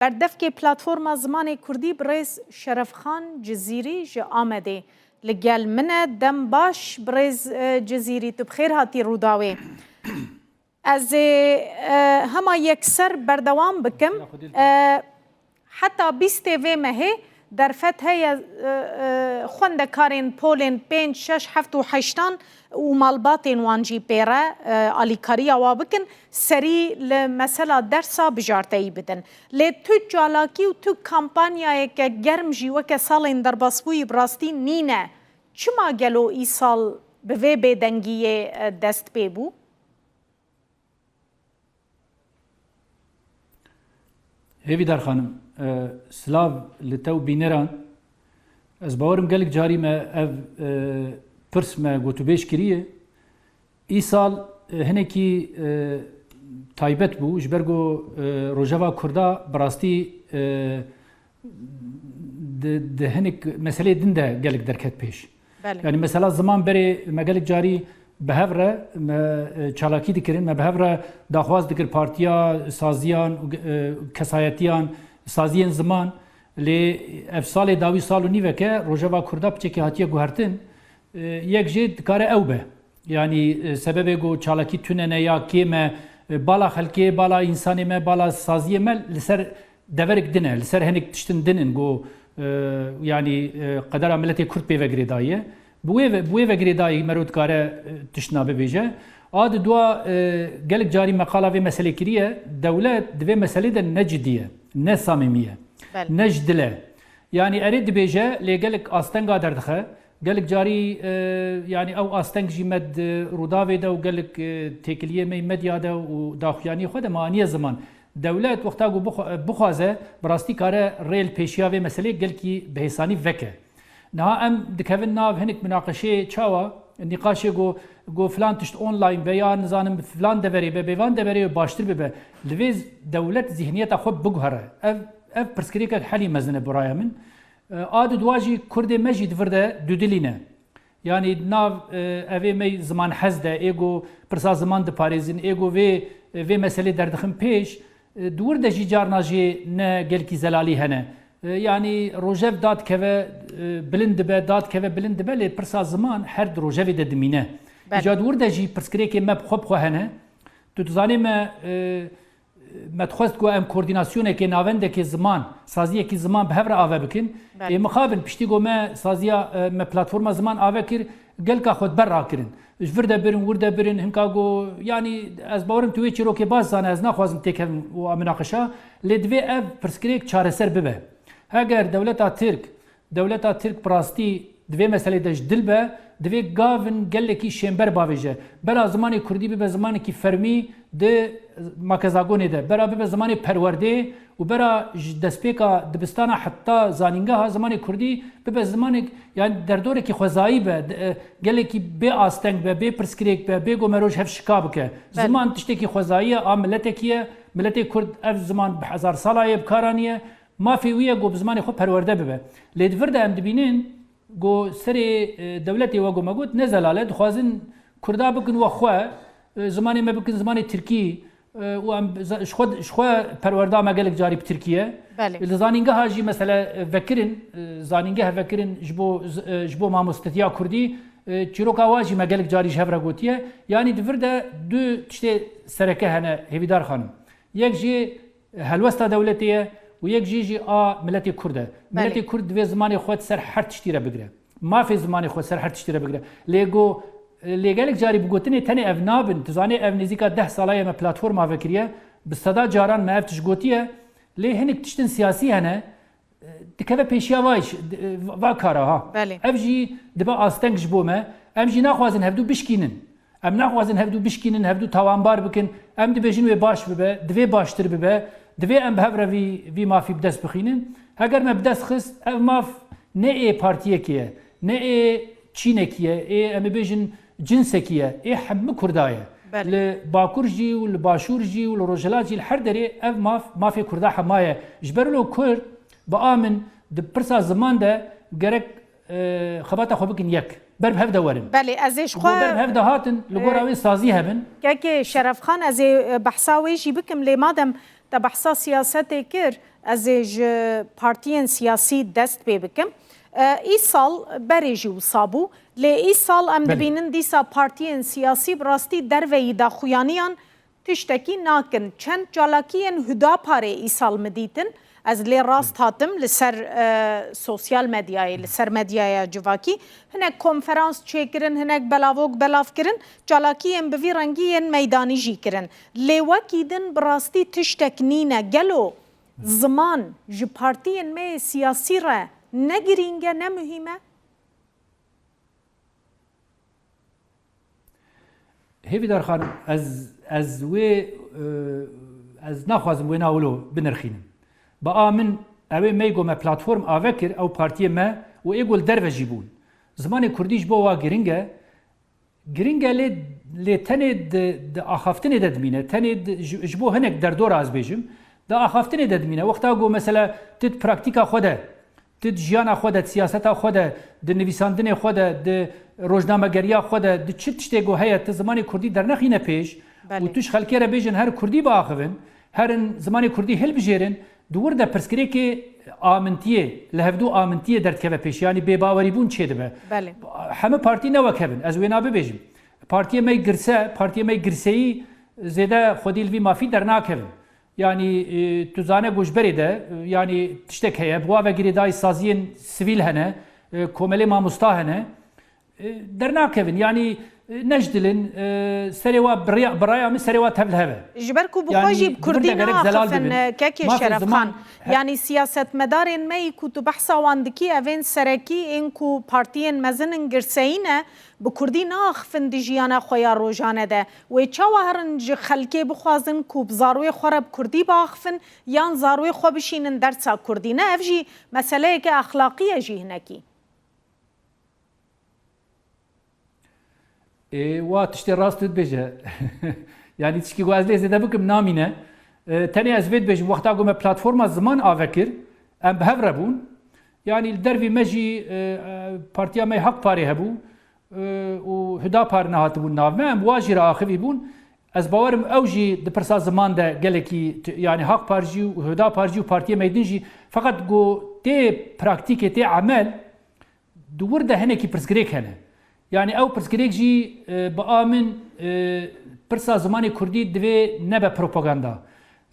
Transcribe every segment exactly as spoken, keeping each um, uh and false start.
Berdevkê Platforma Zimanê Kurdî birêz Şerefxan Cizîrî ji Amedê li gel min e. Dem baş birêz, e, Cizîrî, tu bi xêr hatî Rûdawê. Ez ê, e, hema yekser berdewam bikim. E, heta bîstê vê mehê derfet heye, e, e, xwendekarên polên pênc, şeş, heft û heştan û malbatên wan jî pê re, e, alîkariya wa bikin, serî li mesela dersa bijarteyî bidin. Lê tu çalakî û tu kampanyayeke germ jî weke salên derbasbûyî bi rastî nîne. Çima gelo îsal bi vê bêdengiyê, e, dest pê bû? Hêvîdar xanim, e, silav li te û bîneran. Ez bawerim gelek carî me ev, e, pirs me gotûbêj kiriye. Îsal, e, hinekî, e, taybet bû, ji ber ku, e, Rojeva Kurda bi rastî, e, di, di hinek meseleyê din de gelek derket pêş. Belê. Yani mesela ziman berê me gelek carî bi hev re me, e, çalakî dikirin, me bi hev re daxwaz dikir partiya, saziyan, e, kesayetiyan, saziyên ziman. Lê ev salê dawî sal û nîveke Rojeva Kurda piçekê hatiye guhertin. E, yek jê dikare ew be. Yanî, e, sebebê ku çalakî tune ne ya kêm e, e, bala xelkê, bala însanê me, bala saziyê me li ser deverek din e, li ser hinek tiştin din in ku, e, yanî, e, qedera miletê Kurd pê ve girêdayî ye. Bi wê ve, bi wê ve girêdayî mero dikare, e, tiştina bibêje. A di dua, e, gelek carî me qala vê meselê kiriye, dewlet di vê meselê de ne cidî ye, ne samîmî ye, Belê. ne ji dil e. Yanî erê dibêje, lê gelek astenga derdixe. Gelek carî, e, yanî ew asteng jî me di Rûdawê de û gelek, e, têkiliyê me yê medya de û daxuyaniyê xwe de me aniye ziman. Dewlet wexta ku bixwe-, bixwaze, bi rastî kare rê li pêşiya vê meseleyê gelkî bi hêsanî veke. Niha em dikevin nav hinek munaqeşeyê çawa, nîqaşê ku, ku filan tişt online be ya nizanim filan deverê be, bê van deverê be baştir bibe. Li vê z-, dewlet zîhniyeta xwe biguhere. Ev, ev pirsgirêkek helî mezin e bi raya min. E, a di dua jî Kurdê me jî di vir de dudilî ne. Yanî di nav, e, evê me zimanhez de, ê ku pirsa ziman diparêzin, ê ku vê, e, vê meselê derdixin pêş, e, di wir de jî carna jê ne gelkî zelalî hene. E, yanî rojev dadikeve, e, bilind dibe, dadikeve bilind dibe, lê pirsa ziman her di rojevê de dimîne. Belê. Îca di wir de jî pirsgirêkê me bi xwe bi xwe hene. Tu dizanê me, e, Me dixwest ku em koordînasyonekê, navendekê ziman, saziyekî ziman bi hev re ave bikin. Belê. Ê mixabin, piştî ku me saziya, e, me platforma ziman ave kir, gelka xwe di ber rakirin. Ji vir de birin, wir de birin, hinka ku, yanî ez bawerim tu wê çîrokê baş zane, ez naxwazim têkevim û a minaqeşa, lê divê ev pirsgirêk çareser bibe. Heger dewleta Tirk Dewleta Tirk bi rastî di vê meselê de ji dil be, divê gavin gelekî şênber bavêje. Bera zimanê kurdî bibe zimanekî fermî di makezagonê de, bera bibe zimanê perwerdê û bera ji destpêka dibistana heta zanîngeha zimanê kurdî bibe zimanek, yanî derdorekî xwezayî be, d-, e, gelekî bê asteng be, bê pirsgirêk be, bê ku mero ji hev şika bike. Belê. Ziman tiştekî xwezayî ye, a miletekî ye. Miletê kurd ev ziman bi hezar sala ye, bi kar aniye. Mafê wî ye ku bi zimanê xwe perwerde bibe. Lê di vir de em dibînin ku serê, e, dewletê, wek ku me got, ne zelal e, dixwazin kurda bikin we xwe, e, zimanê me bikin zimanê tirkî, e, û em za-, ji xwe, ji xwe perwerda me gelek carî bi tirkî ye. Belê. Li zanîngeha jî mesele, e, vekirin, e, zanîngeh vekirin ji bo z-, e, ji bo mamostetiya kurdî, e, çîroka wa jî me gelek carî ji hev re gotiye. Yanî di vir de du tiştê sereke hene, Hêvîdar xanim. Yek jî helwesta dewletê ye û yek jî jî a miletê kurd e. Belê. Miletê kurd divê zimanê xwe ser her tiştî re bigire. Mafê zimanê xwe ser her tiştî re bigire. Lê go, lê gelek carî bi gotinê tenê ev nabin. Tu zanê ev nêzîka deh sala ye me platforma vekiriye. Bi seda caran me ev tişt gotiye. Lê hinek tiştin siyasî hene. Dikeve pêşiya vay ş-, d-, va kara ha. Belê. Ev jî dibe asteng ji bo me. Em jî naxwazin hevdû bişkînin. Em naxwazin hevdû bişkînin, hevdû tawanbar bikin. Em dibêjin wê baş bibe, divê baştir bibe. Divê em bi hev re vî, vî mafî bi dest bixînin. Heger me bi dest xist, ev maf ne ê partiyekê ye, ne ê çînekî ye, ê em ê bêjin cinsekî ye, ê hemû kurda ye. Belê. Li Bakur jî û li Başûr jî û li Rojhilat jî, li her derê ev maf, mafê kurda hema ye. Ji ber wilo kurd, bi a min, di pirsa ziman de gerek, e, xebata xwe bikin yek. Ber bi hev de werin. Belê, ez ê ji xwe, ber bi hev de hatin, li gora, e, wê sazî hebin. Kekê Şerefxan, ez ê, e, behsa wê jî bikim, lê madem te behsa siyasetê kir, Ez ê ji partiyên siyasî dest pê bikim. E, îsal berê jî wisa bû. Lê îsal em Belê. dibînin dîsa partiyên siyasî bi rastî derveyî daxuyaniyan tiştekî nakin. Çend çalakiyên Hudaparê îsal min dîtin. Ez lê rast hatim li ser, e, sosyal medyayê, li ser medyaya civakî. Hinek konferans çêkirin, hinek belavok belav kirin. Çalakiyên bi vî rengî yên meydanî jî kirin. Lê wekî din bi rastî tiştek nîne. Gelo ziman ji partiyên me yê siyasî re ne girîng e, ne muhîm e? Hêvîdar xanim, ez, ez wê, e, ez naxwazim wêna wilo binirxînim. Bi a min, ew ê meygo me platform ave kir, ew partiyê me û ê gol derve jî bûn. Zimanê kurdî ji bo wa giring e. Giring e lê, lê tenê di, di axaftinê de dimîne. Tenê di, ji, ji bo hinek derdora ez bêjim, di axaftinê de dimîne. Wexta ku mesela tu di praktîka xwe de, tu di jiyana xwe de, di siyaseta xwe de, di nivîsandinê xwe de, di rojnamegeriya xwe de, di çi tiştê ku heye, tu zimanê kurdî dernexîne pêş Belê. û tu ji xelkê re bêjin her kurdî biaxivin, herin zimanê kurdî hilbijêrin, di wir de pirsgirêkê amintiyê, li hevdû amintiyê derdikeve pêş, yanî bêbawerîbûn çêdibe. Belê. Hemî partî ne wek hev in, ez wêna bibêjim. Partiyê me yê girse, partiyê me yê girseyî zêde xwedî li vî mafî dernakevin. Yanî, e, tu zane ku ji berê de, e, yanî tiştek heye, bi wa ve girêdayî saziyên sivîl hene, e, komelê mamosta hene. E, dernakevin, yanî, e, ne ji dil in, e, serê wa bi raya, bi raya min serê wa tev li hev e. Ji ber ku bi Yanî xwe jî bi di vir kurdî de gerek zelal naxifin, bibin. e, kekê Mafê Şeref ziman Xan. he- Yanî siyasetmedarên me yî ku tu behsa wan dikî, evên serekî ên ku partiyên mezin in girseyî ne, bi kurdî naaxifin di jiyana xwe ya rojane de. Wê çawa herin ji xelkê bixwazin ku bi zarwê xwe re bi kurdî biaxifin yan zarwê xwe bişînin dersa kurdî? Ne, ev jî meseleyeke exlaqî ye jî hinekî. Ê, wa tiştê rast tu dibêje. Yanî tişkî ku ez lê zêde bikim namîne. E, tenê ez vê dibêjim, wexta ku me platforma ziman ave kir, em bi hev re bûn. Yanî li dervî me jî, e, e, partiya me Hak Parê hebû, e, û Hudapar nehatibûn nav me, em wa jî re axivî bûn. Ez bawerim ew jî di pirsa ziman de gelekî, t-, yanî Hak Par jî û Hudapar jî û partiyê me din jî. Feqet ku tê praktîkê, tê emel, di wir de hinekî pirsgirêk hene. Yanî ew pirsgirêk jî, e, bi a min, e, pirsa zimanê kurdî divê nebe propaganda.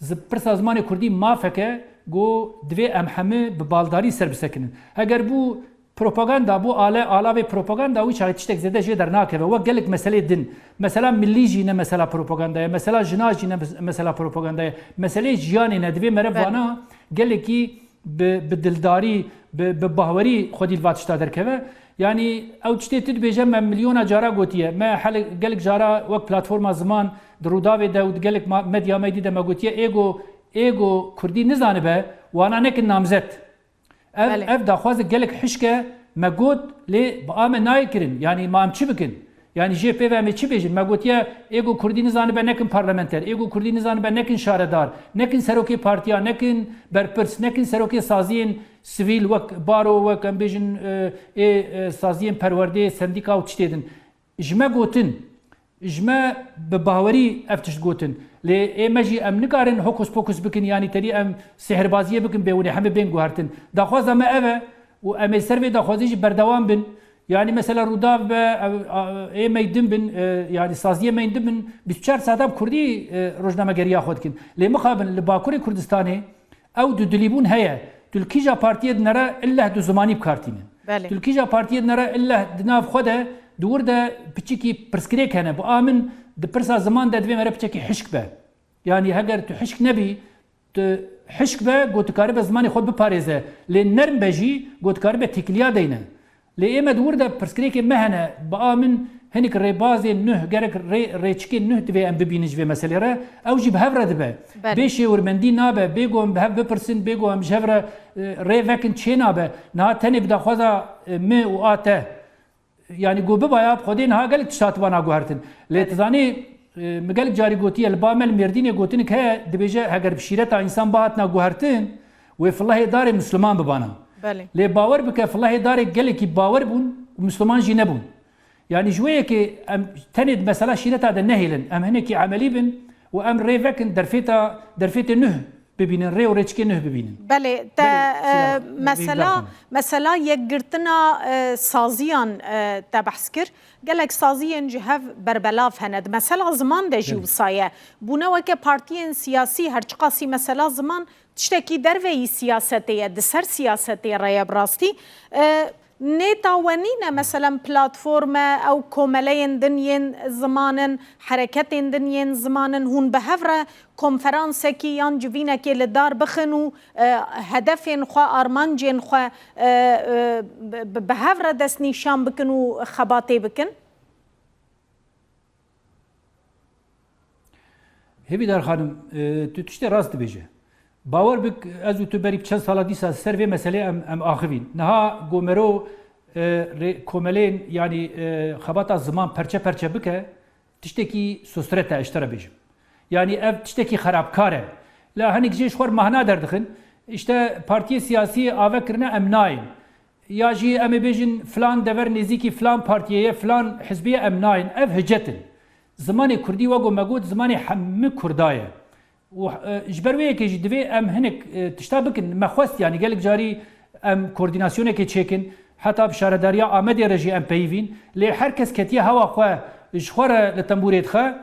Zi-, pirsa zimanê kurdî mafeke ku divê em hemî bi baldarî ser bisekinin. Heger bû propaganda, bû ale, alavê propaganda, wî çaxê tiştek zêde jê dernakeve. Wek gelek meselê din. Mesela millî jî ne mesela propaganda ye, mesela jina jî ne mes-, mesela propaganda ye. Meselê jiyanê ne, divê mere Belê. vana gelekî bi, bi dildarî, bi, bi bahwerî xwedî li va tişta derkeve. Yanî ew tiştê tu dibêje me milyona cara gotiye. Me hele gelek cara wek platforma ziman di Rûdawê de û di gelek ma-, medya me dî de me gotiye, ê go, ê go kurdî nizanibe, wana nekin namzet. Ev, Belê. ev daxwaze gelek hişk e, me got, lê bi a me nayê kirin. Yanî ma em çi bikin? Yanî jê pê ve em ê çi bêjin? Me gotiye, ê ku kurdî nizanibe nekin parlamenter, ê ku kurdî nizanibe nekin şaredar, nekin serokê partiya, nekin berpirs, nekin serokê saziyên sivîl wek baro, wek em bêjin, e, ê, e, saziyên perwerdê, sendîka û tiştê din. Ji me gotin, ji me bi bawerî ev tişt gotin. Lê ê me jî em nikarin hokus pokus bikin, yanî terî em sihirbaziyê bikin bê hûn ê hemî bên guhertin. Daxwaza me ev e û em ê ser vê daxwazê jî berdewam bin. Yanî mesela Rûdaw be, ev, a, ê me yî din bin, e, yanî saziyê me yî din bin, bîst û çar saeta bi kurdî, e, rojnamegeriya xwe dikin. Lê mixabin li Bakurê Kurdistanê ew dudilîbûn heye. Tu li kîja partiyê dinere illeh du zimanî bi kar tînin. Belê. Tu li kîja partiyê dinere illeh di nav xwe de, di wir de piçikî pirsgirêk hene. Bi a min di pirsa ziman de divê mere piçekî hişk be. Yanî heger tu hişk nebî, tu hişk be, ku tu karibe zimanê xwe biparêze. Lê nerm be jî, ku tu karibe têkiliya deyne. Lê ê me di wir de pirsgirêkê me hene. Bi a min hinek rêbazên nuh, gerek rê-, rêçikên nuh divê em bibînin ji vê meselê re. Ew jî bi hev re dibe. Belê. Bê şêwirmendî nabe, bê ku em bi hev bipirsin, bê ku em ji hev re, e, rê vekin çê nabe. Niha tenê bi daxwaza, e, me û a te. Yanî ku bibaya bi Xwedê niha gelek tişt hatiba naguhertin. Lê Belê. tu zanî, e, min gelek carî gotiye, li ba me li Mêrdînê gotinik heye, dibêje, heger bi şîreta însan bihatina guhertin, wê filehê darê Misliman bibana. Belê. Lê bawer bike, filehê darê gelekî bawer bûn û Misliman jî nebûn. Yanî ji wê yekê em tenê di mesela şîreta de nehêlin. Em hinekî emelî bin û em rê vekin derfêta, derfêtê nuh bibînin, rê û rêçikê nuh bibînin. Belê, te, Belê, e, Sîlax, mesela, Beyza Xanim. mesela yekgirtina, e, saziyan, e, te behs kir. Gelek saziyên ji hev berbelav hene. Di mesela ziman de jî Belê. wisa ye. Bûne weke partiyên siyasî, her çiqasî mesela ziman tiştekî derveyî siyasetê ye, di ser siyasetê re ye bi rastî. E, Nêta we nîne, meselen, platforme, ew komeleyên din yên ziman in, hereketên din yên ziman in, hûn bi hev re konferansekî yan civînekê li dar bixin û, e, hedefên xwe, armancên xwe, e, e, bi, bi, bi hev re destnîşan bikin û xebatê bikin? Hêvîdar xanim, e, tu tiştê rast dibêje. Bawer bik, ez û tu berî çend sala dîsa ser vê meselê em, em axivîn. Niha ku mero, e, rê-, komelên, yanî, e, xebata ziman perçe perçe bike, tiştekî sosret e, ez ji te re bêjim. Yanî ev tiştekî xerabkar e. La hinek jê ji xwe re mahna derdixin. Îşte partiyê siyasî ave kirine, em nayên. Ya jî em ê bêjin filan dever nêzîkî filan partiyê ye, filan hizbê ye, em nayên. Ev hicet in. Zimanê kurdî, wek ku me got, zimanê hemû kurda ye. Û, e, ji ber wê yekê jî divê em hinek, e, tişta bikin. Me xwest, yanî gelek carî em koordînasyonekê çêkin. Heta bi şaredariya Amedê re jî em peyivîn. Lê her kes ketiye hewa xwe, ji xwe re li tembûrê dixe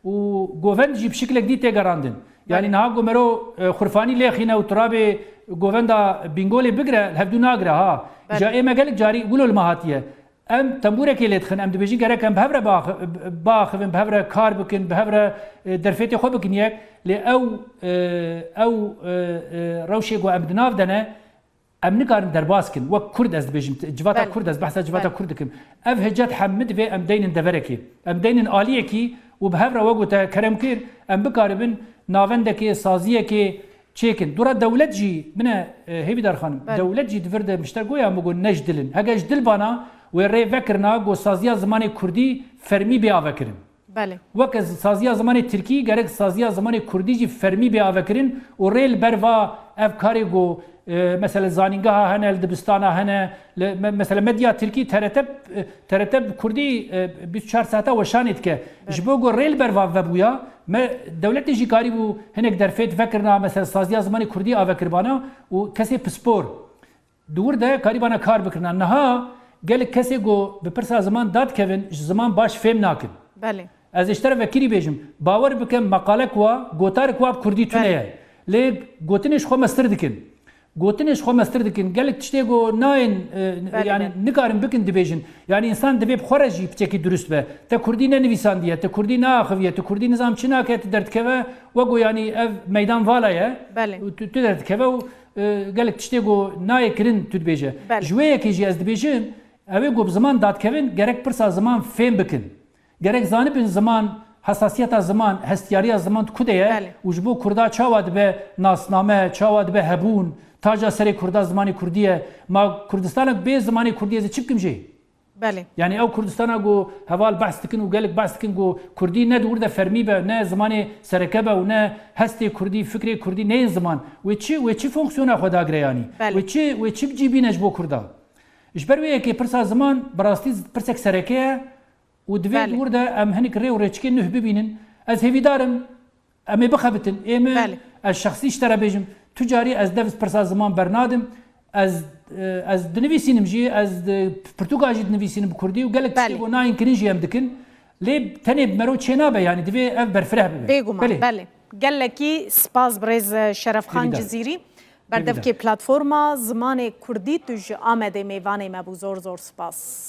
û govend jî bi şiklek dî tê gerandin. Yanî Belê. niha ku mero, e, xurfanî lêxîne û tu rabê govenda Bîngolê bigire, li hevdû nagire ha. Belê. Ja ê me gelek carî wilo li me hatiye. Em tembûrekê lê dixin, em dibêjin gerek em bi hev re biaxi-, biaxivin, bi hev re kar bikin, bi hev re, e, derfetê xwe bikin yek. Lê ew, e, ew, e, e, rewşê ku em di nav de ne, em nikarin derbas kin. Wek Kurd ez dibêjim, t-, civata Belê. Kurd, ez behsa civata Belê. Kurd dikim. Ev hicet hemû divê em deynin deverekê. Em deynin aliyekî û bi hev re wek ku te kerem kir, em bikaribin navendekê, saziyekê çêkin. Dora dewlet jî, bine, e, Hêvîdar xanim, Belê. dewlet jî di vir de mişter goya min got ne ji dil in. Hege ji dil bana wê rê vekirina ku saziya zimanê kurdî fermî bê avekirin. Belê. Weke z-, saziya zimanê tirkî, gerek saziya zimanê kurdî jî fermî bê avekirin û rê li ber va ev karê ku, e, mesela zanîngeha hene, li dibistana hene, li, me-, mesela medya tirkî T R T, e, T R T bi kurdî, e, bîst û çar saeta weşanê dike. Belê. Ji bo ku rê li ber va vebûya, me dewletê jî karîbû hinek derfet vekirina, mesela saziya zimanê kurdî avekiribana û kesê pispor di wir de karîbana kar bikirina. Niha gelek kesê ku bi pirsa ziman dadikevin, ji ziman baş fêm nakin. Belê. Ez ê ji te re vekirî bêjim, bawer bike, meqalek wa, gotarek wa bi kurdî tune Belê. ye. Lê gotinê ji xwe mestir dikin. Gotinê ji xwe mestir dikin. Gelek tiştê ku nayên, e, Belê, yanî belê. nikarin bikin dibêjin. Yanî însan divê bi xwe re jî piçekî durust be. Te kurdî nenivîsandiye, te kurdî neaxiviye, te kurdî nizam çi nake, te derdikeve, wek ku yanî ev meydan vala ye. Belê. Û tu, tu derdikeve û, e, gelek tiştê ku nayê kirin tu dibêje. Belê. Ji wê yekê jî ez dibêjim, ew ê ku bi ziman dadikevin, gerek pirsa ziman fêm bikin. Gerek zanibin ziman, hesasiyeta ziman, hestiyariya ziman di ku de ye Belê. û ji bo kurda çawa dibe nasname, çawa dibe hebûn, taca serê kurda zimanê kurdî ye. Ma Kurdistanek bê zimanê kurdî ez ê çi bikim jê? Belê. Yanî ew Kurdistana ku heval behs dikin û gelek behs dikin ku kurdî ne di wir de fermî be, ne zimanê sereke be û ne hestê kurdî, fikrê kurdî neyên ziman. Wê çi, wê çi fonksiyona xwe dagire yanî? Belê. Wê çi, wê çi bi cî bîne ji bo kurda? Ji ber wê yekê pirsa ziman bi rastî pirsek sereke ye. Û divê Belê. di wir de em hinek rê û rêçikê nuh bibînin. Ez hêvîdar im, em ê bixebitin. Ê min, Belê. ez şexsî ji te re bêjim, tu carî ez dev pirsa ziman bernadim. Ez, e, ez dinivîsînim jî, ez di pirtûka jî dinivîsînim bi kurdî û gelek tiştê Belê. ku nayên kirin jî em dikin. Lê tenê bi mero çênabe, yanî divê ev berfireh bibe. Bêguman, Belê. belê. Gelekî spas birêz Şerefxan Hêvîdar. Cizîrî. Berdevkê Hêvîdar. Platforma Zimanê Kurdî tu ji Amedê mêvanê me bû. Zor zor spas.